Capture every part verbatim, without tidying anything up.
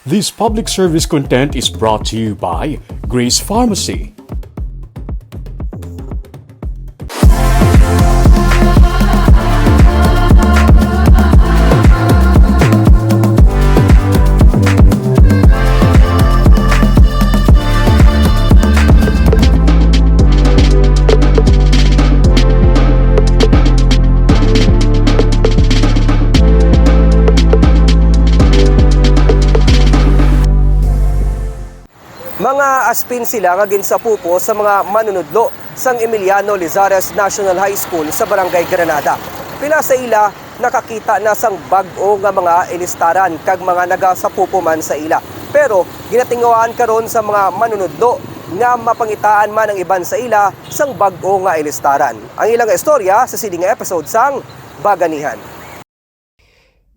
This public service content is brought to you by Grace Pharmacy. Mga aspin sila nga ginsapupo sa mga manunudlo sang Emiliano Lizares National High School sa Barangay Granada. Pila sa ila nakakita na sang bag-o nga mga ilistaran kag mga nagasapupo man sa ila. Pero ginatinguhaan karon sa mga manunudlo nga mapangitaan man ang iban sa ila sang bag-o nga ilistaran. Ang ilang istorya sa sini nga episode sang Baganihan.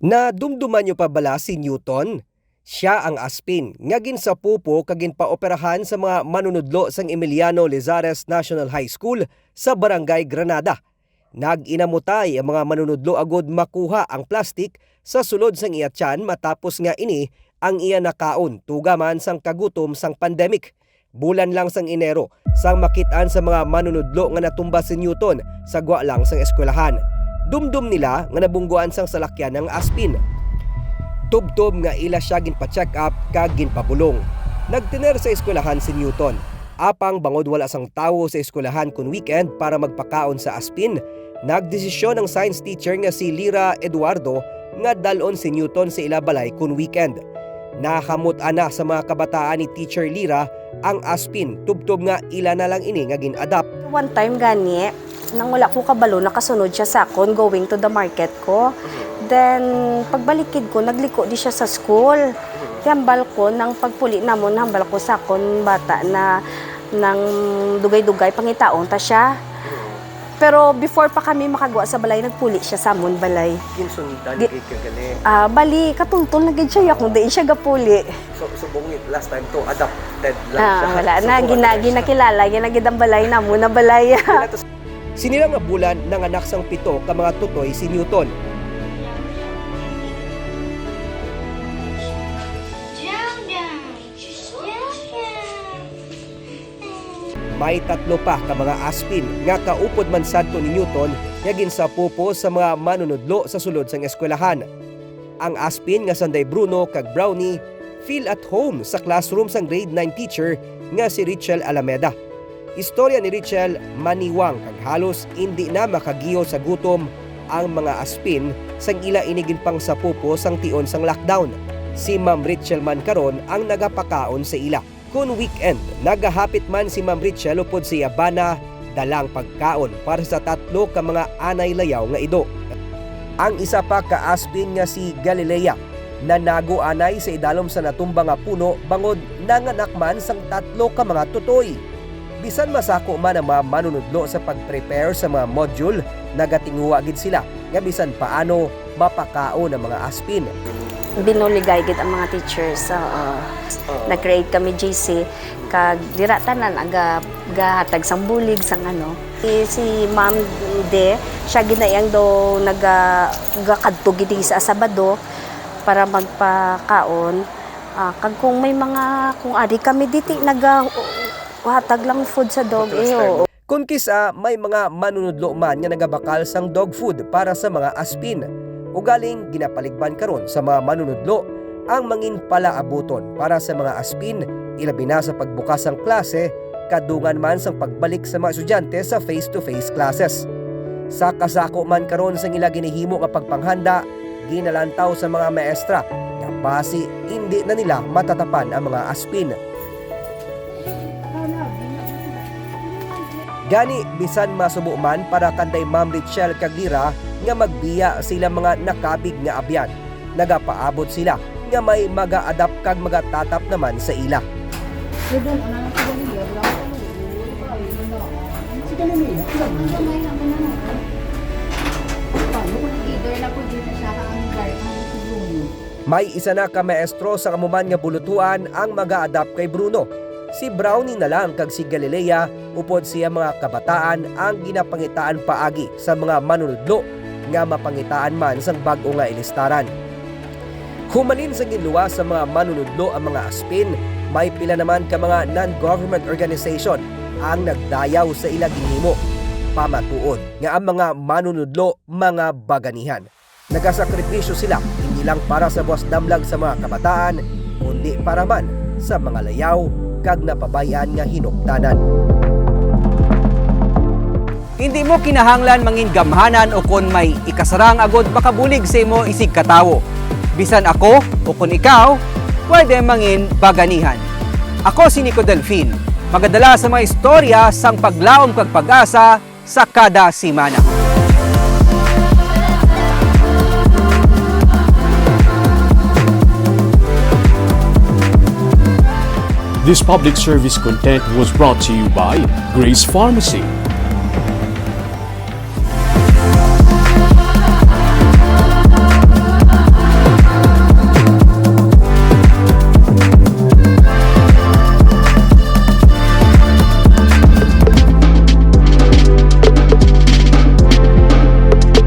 Nadumduman niyo pa bala si Newton? Sia ang aspin nga ginsapupo kag ginpaoperahan sa mga manunudlo sang Emiliano Lizares National High School sa Barangay Granada. Nag-inamutay ang mga manunudlo agud makuha ang plastik sa sulod sang iya tiyan matapos nga ini ang iya nakaon tuga man sang kagutom sang pandemic. Bulan lang sang Enero, sang makit-an sa mga manunudlo nga natumba si Newton sa gwa lang sang eskwelahan. Dumdom nila nga nabungguan sang salakyan ang aspin. Tubtob nga ila sia ginpa-check up kag ginpabulong. Nagtener sa eskwelahan si Newton. Apang bangod wala sang tawo sa eskwelahan kon weekend para magpakaon sa aspin, nagdesisyon ang science teacher nga si Lira Eduardo nga dal-on si Newton sa ila balay kon weekend. Nakamut-an na sa mga kabataan ni Teacher Lira ang aspin, tubtob nga ila na lang ini nga gin-adapt. One time gani, nang wala ko kabalo, nakasunod siya sa akon going to the market ko. Then, pagbalik gid ko, nagliko di siya sa school. Hambal ko, nang pagpuli namon, hambal ko sa akon bata na nang dugay-dugay, pangitaon ta siya. Pero before pa kami makagwa sa balay, nagpuli siya sa amon balay. Ginsundan Gi- gid ka gali. Ah, bali, katultol na gid siya, ya kung diin siya gapuli. So, subong last time to, adopted lang Ah, siya. Wala So, na, kung gina-, ano siya. Ginakilala niya na gid ang balay namo na balay. Sini lang nga bulan, nanganak sang pito ka mga tutoy si Newton. May tatlo pa ka mga aspin nga kaupod man sadto ni Newton nga ginsapupo sa mga manunudlo sa sulod sang eskwelahan. Ang aspin nga sanday Bruno kag Brownie feel at home sa classroom sang grade nine teacher nga si Richel Alameda. Istorya ni Richel maniwang kag halos indi na makagiyo sa gutom ang mga aspin sang ila ini ginpangsapupo sang tion sang lockdown. Si Ma'am Richel man karon ang nagapakaon sa ila. Kon weekend, nagahapit man si Ma'am Richel upod sa iya bana, dalang pagkaon para sa tatlo ka mga anay layaw nga ido. Ang isa pa ka aspin nga si Galilea, nanago anay sa idalom sa natumba nga puno bangod nanganak man sang tatlo ka mga tutoy. Bisan masako man ang mga manunudlo sa pag-prepare sa mga module, nagatinguha gid sila nga bisan paano mapakaon ang mga aspin. Binuligay gid ang mga teachers, oo. Oo. Nag-create kami, G C, kag dira tanan aga gahatag sang bulig sang ano. Si, si Ma'am De, siya ginayang daw naga-, gakadto gid sa Sabado para magpakaon. Ah, kag kung may mga, kung ari kami diti, naga-, hatag lang food sa dog, eh, oo. Kon kis-a, may mga manunudlo man nga nagabakal sang dog food para sa mga aspin. Ugaling ginapaligban karon sa mga manunudlo ang mangin palaabuton para sa mga aspin, ilabi na sa pagbukas sang klase, kadungan man sang pagbalik sa mga estudyante sa face-to-face classes. Sa kasako man karon sang ila ginahimo nga pagpanghanda, ginalantaw sa mga maestra nga basi indi na nila matatapan ang mga aspin. Gani, bisan masubo man para kanday Ma'am Richelle kag Lira nga magbiya sa ilang mga nakabig nga abyan, nagapaabot sila nga may mag-a-adapt kag mag-atatap naman sa ila. May isa na ka maestro sang amo man nga bulutuan ang mag-a-adapt kay Bruno. Si Brownie na lang kag si Galilea upod sa iya mga kabataan ang ginapangitaan paagi sa mga manunudlo nga mapangitaan man sang bag-o nga ilistaran. Humalin sa ginluwas sa mga manunudlo ang mga Aspin, may pila naman ka mga non-government organization ang nagdayaw sa ila ginhimo. Pamatuod nga ang mga manunudlo mga baganihan. Nagasakripisyo sila hindi lang para sa buwas damlag sa mga kabataan, kundi para man sa mga layaw kag napabay-an nga hinuktanan. Hindi mo kinahanglan mangin gamhanan o kon may ikasarang agod makabulig sa imo isig ka tawo. Bisan ako o kon ikaw, pwede mangin baganihan. Ako si Nico Delfin, magadala sa mga istorya sang paglaom kag pag-asa sa kada semana. This public service content was brought to you by Grace Pharmacy.